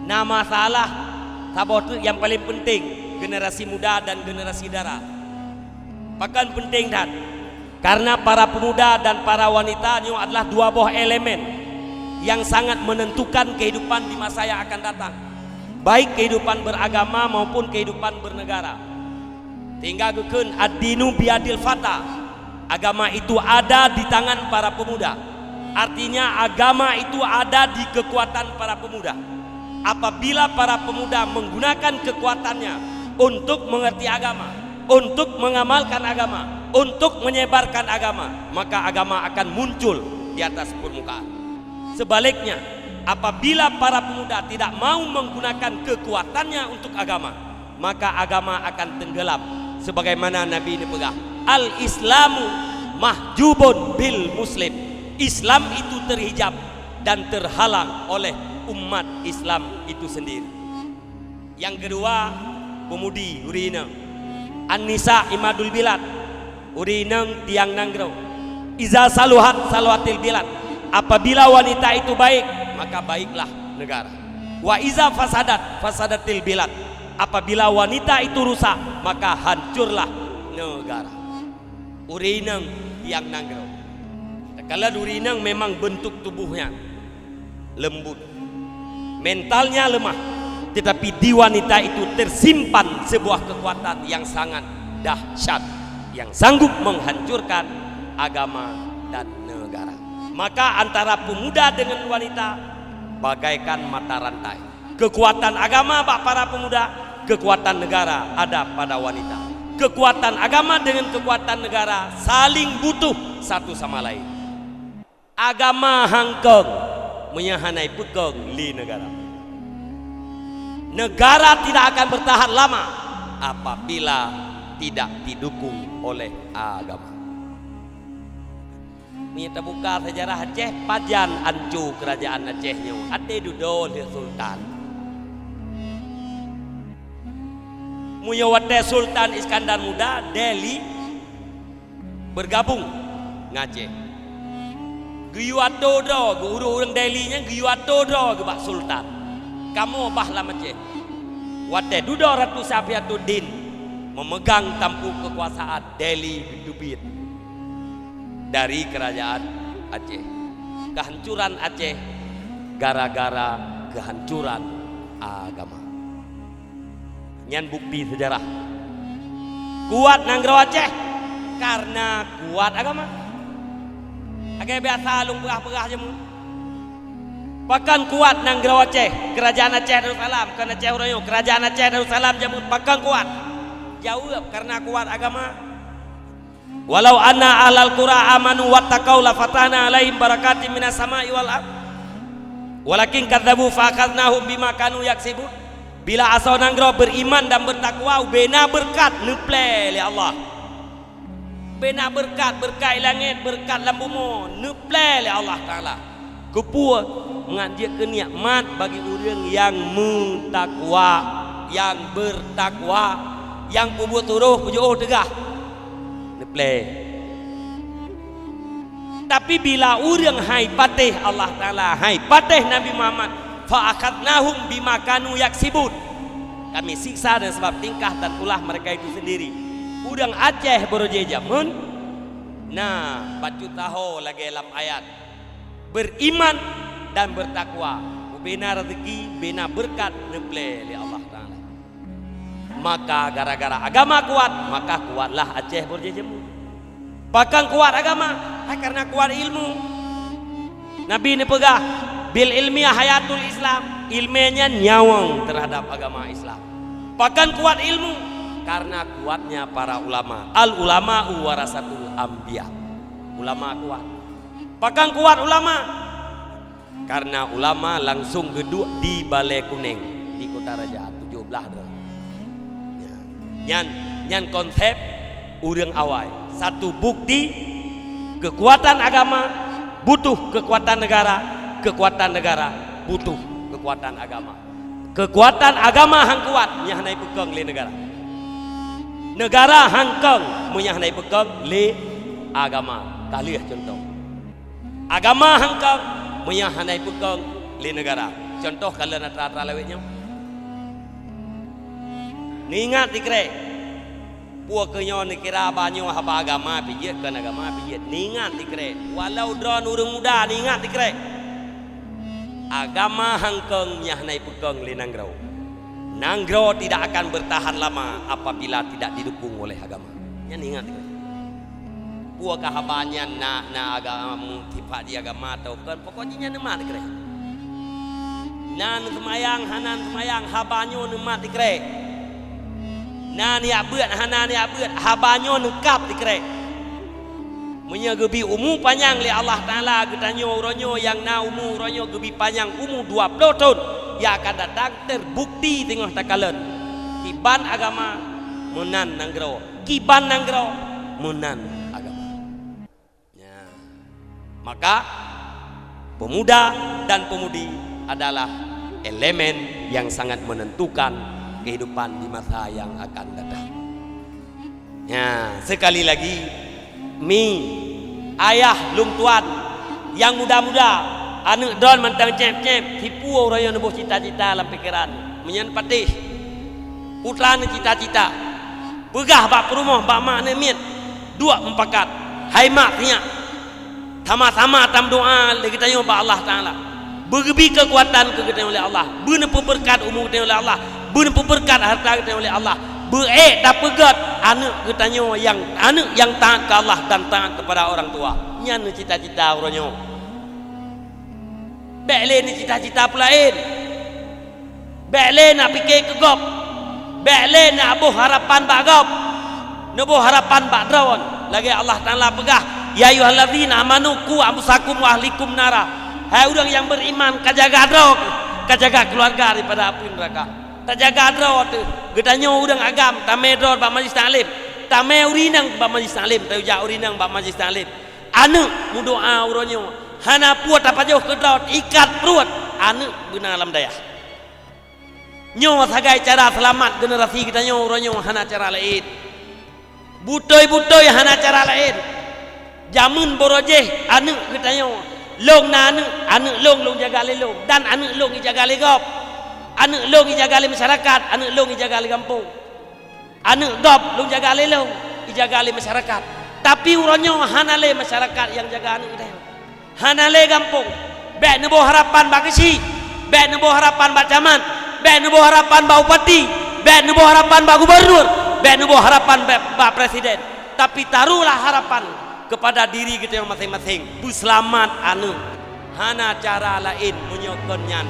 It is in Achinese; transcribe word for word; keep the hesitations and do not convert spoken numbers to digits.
Na masalah saboh treuk nyang paleng peunteng, generasi muda dan generasi dara. Pakon peunteng that? Karena para pemuda dan para wanita nyoe adalah dua boh elemen nyang sangat menentukan kehidupan di masa yang akan datang, baik kehidupan beragama maupun kehidupan bernegara. Sehingga geukheun, "Ad-dinu biyadil fata." Agama itu ada di tangan para pemuda. Artinya, agama itu ada di kekuatan para pemuda. Apabila para pemuda menggunakan kekuatannya untuk mengerti agama, untuk mengamalkan agama, untuk menyebarkan agama, maka agama akan muncul di atas permukaan. Sebaliknya, apabila para pemuda tidak mau menggunakan kekuatannya untuk agama, maka agama akan tenggelam. Sebagaimana Nabi neupeugah, "Al-Islamu mahjubun bil muslim." Islam itu terhijab dan terhalang oleh umat Islam itu sendiri. Nyang keudua, peumudi, ureuëng inong. An-nisa imadul bilad, ureuëng inong tiang nanggroe. Iza saluhat, saluhatil bilad. Apabila wanita itu baik, maka baiklah negara. Wa iza fasadat, fasadatil bilad. Apabila wanita itu rusak, maka hancurlah negara. Ureuëng inong tiang nanggroe. Takalon ureuëng inong memang bentuk tubuhnya lembut, mentalnya lemah, tetapi di wanita itu tersimpan sebuah kekuatan yang sangat dahsyat, yang sanggup menghancurkan agama dan negara. Maka antara pemuda dengan wanita bagaikan mata rantai. Kekuatan agama bak para pemuda, kekuatan negara ada pada wanita. Kekuatan agama dengan kekuatan negara saling butuh satu sama lain. Agama hangkong meunyoe hana ipeukong lé negara. Negara tidak akan bertahan lama apabila tidak didukung oleh agama. Meunyoe tabuka sejarah Aceh, pajan anco keurajeuen Aceh nyoe, até dudoe lé sultan. Meunyoe watée Sultan Iskandar Muda, Delhi bergabung ngon Aceh. Geuyue atô droe, geu ureuëng-ureuëng Delhi nyan geuyue atô droe geuh bak sultan. Kamoe bah lam Aceh. Watée dudoe Ratu Safiatuddin memegang tampuk kekuasaan, Delhi geuteubiet dari kerajaan Aceh. Kehancuran Aceh gara-gara kehancuran agama. Nyan bukti sejarah. Kuat nanggroe Aceh karena kuat agama. Lagée biasa lôn peugah-peugah jameun. Pakon kuat nanggroe Aceh, kerajaan Aceh Darussalam, kon Aceh uroe nyoe, kerajaan Aceh Darussalam jameun pakon kuat? Jaweueb, karena kuat agama. "Walau anna ahlal qura amanu wattaqau lafatahna 'alaihim barakatim minas sama'i wal ard. Walakin kadzabu fa akhadznahum bima kanu yaksibun." Bila asoe nanggroe beriman dan bertakwa, ubena beureukat neuplée lé Allah. Ubena beureukat, beureukat i langét, beureukat lam bumoe, neuplée lé Allah Taala. Keupeue? Mangat jeuet keu nikmat bagi ureuëng nyang meutakwa, nyang beurtakwa, nyang peubuet turoh peujiôh teugah. Neuplée. Tapi bila ureuëng hai patéh Allah Taala, hai patéh Nabi Muhammad, "Fa akhadznahum bima kanu yaksibun." Kami siksa dengan sebab tingkah dan ulah mereka itu sendiri. Ureuëng Aceh beureujeue jameun, na bacut taho lagée lam ayat, beriman dan bertakwa, ubena rezeki, bena beureukat neuplée lé Allah Taala. Maka gara-gara agama kuat, maka kuatlah Aceh beureujeue jameun. Pakon kuat agama? Hai karena kuat ilmu. Nabi neupeugah, "Bil ilmi hayatul Islam." Ilmée nyan nyawöng terhadap agama Islam. Pakon kuat ilmu? Karena kuatnya para ulama. Al ulama'u warasatul anbiya. Ulama kuat. Pakon kuat ulama? Karena ulama langsung geuduek di Balai Kuneng, di Kota Raja, tujoh blaih droe. Ya. Nyan, nyan konsep ureuëng awai. Satu bukti, kekuatan agama butuh kekuatan negara, kekuatan negara butuh kekuatan agama. Kekuatan agama han kuat, meunyo hana ipeukong lé negara. Negara han kong, meunyo hana ipeukong lé agama. Ka lheueh contoh. Agama han kong, Meunyoe hana ipeukong lé neugara, cuntoh kalon atra-atra lawét nyoe. Neuingat dikrek, peue keu nyoe neukira haba nyoe haba agama pih jeuet, kon agama pih jeuet. Neuingat dikrek, walau droen ureuëng muda neuingat dikrek. Agama han kong meunyoe hana ipeukong lé nanggroe. Nanggroe tidak akan bertahan lama apabila tidak didukung oleh agama. Nyan ingat. Peue keu haba nyan na, na agama, sifat jih agama atau kon, pokok jih nyan neumat dikrek. Na neuseumayang, hana neuseumayang, haba nyoe neumat dikrek. Na neujak beuet, hana neujak beuet, haba nyoe neukab dikrek. Meunyoe geubri umu panyang lé Allah Taala geutanyoe uroe nyoe nyang na umu uroe nyoe geubri panyang umu dua ploh thon, nyang akan datang teubukti teungoh takalon. Kiban agama meunan nanggroe, kiban nanggroe meunan agama. Ya. Maka, pemuda dan pemudi adalah elemen yang sangat menentukan kehidupan di masa yang akan datang. Ya, sekali lagi, mi, ayah, lôn tuan, nyang muda-muda, aneuëk droen mantong céb-céb, sipeue uroe nyoe neuboh cita-cita lam pikeran. Meunyan patéh, putra neucita-cita, peugah bak peurumoh, bak mak neumiet, duek mupakat, hai mak, sinyak. Sama-sama tameudoa lé geutanyoe bak Allah Taala. Beugeubri keukuatan keu geutanyoe lé Allah. Beuneupeubeurekat umu geutanyoe lé Allah. Beuneupeubeurekat hareuta geutanyoe lé Allah. Beu-ék tapeugét aneuëk geutanyoe nyang, aneuëk nyang taát keu Allah dan taát keupada orang tua. Nyan cita-cita uroe nyoe. Bék lé neucita-cita peulaén. Bék lé na pike keu gob. Bék lé na boh harapan bak gob. Neuboh harapan bak droen. Lagée Allah Taala peugah, "Ya ayyuhallazina amanu qu anfusakum wa ahlikum nara." Hai ureuëng nyang beriman, kajaga droe, kajaga keuluwarga daripada apui neuraka. Tajaga droe teuh. Geutanyoe ureuëng agam, tamé droe bak majlis taklim. Tamé ureuëng inong bak majlis taklim, tajak ureuëng inong bak majlis taklim. Aneuëk meudoa uroe nyoe, hana peue tapajoh keu droe, ikat pruet aneuëk beuna lam dayah. Nyoe sagai cara seulamat generasi geutanyoe uroe nyoe, hana cara laén. Beutôi-beutôi hana cara laén. Jameun barô jih aneuëk geutanyoe, lôn na aneuëk, aneuëk lôn, lôn jaga lé lôn, dan aneuëk lôn ijaga lé gob. Aneuëk lôn ijaga lé masyarakat, aneuëk lôn ijaga lé gampông. Aneuëk gob lôn jaga lé lôn, ijaga lé masyarakat. Tapi uroe nyoe hana lé masyarakat nyang jaga aneuëk geutanyoe. Hana lé gampông. Bék neuboh harapan bak keuchik, bék neuboh harapan bak camat, bék neuboh harapan bak bupati, bék neuboh harapan bak gubernur, bék neuboh harapan bak, bak presiden. Tapi taruhlah harapan kepada diri geutanyoe maséng-maséng. Beuseulamat aneuëk. Hana cara laén meunyoe kon nyan.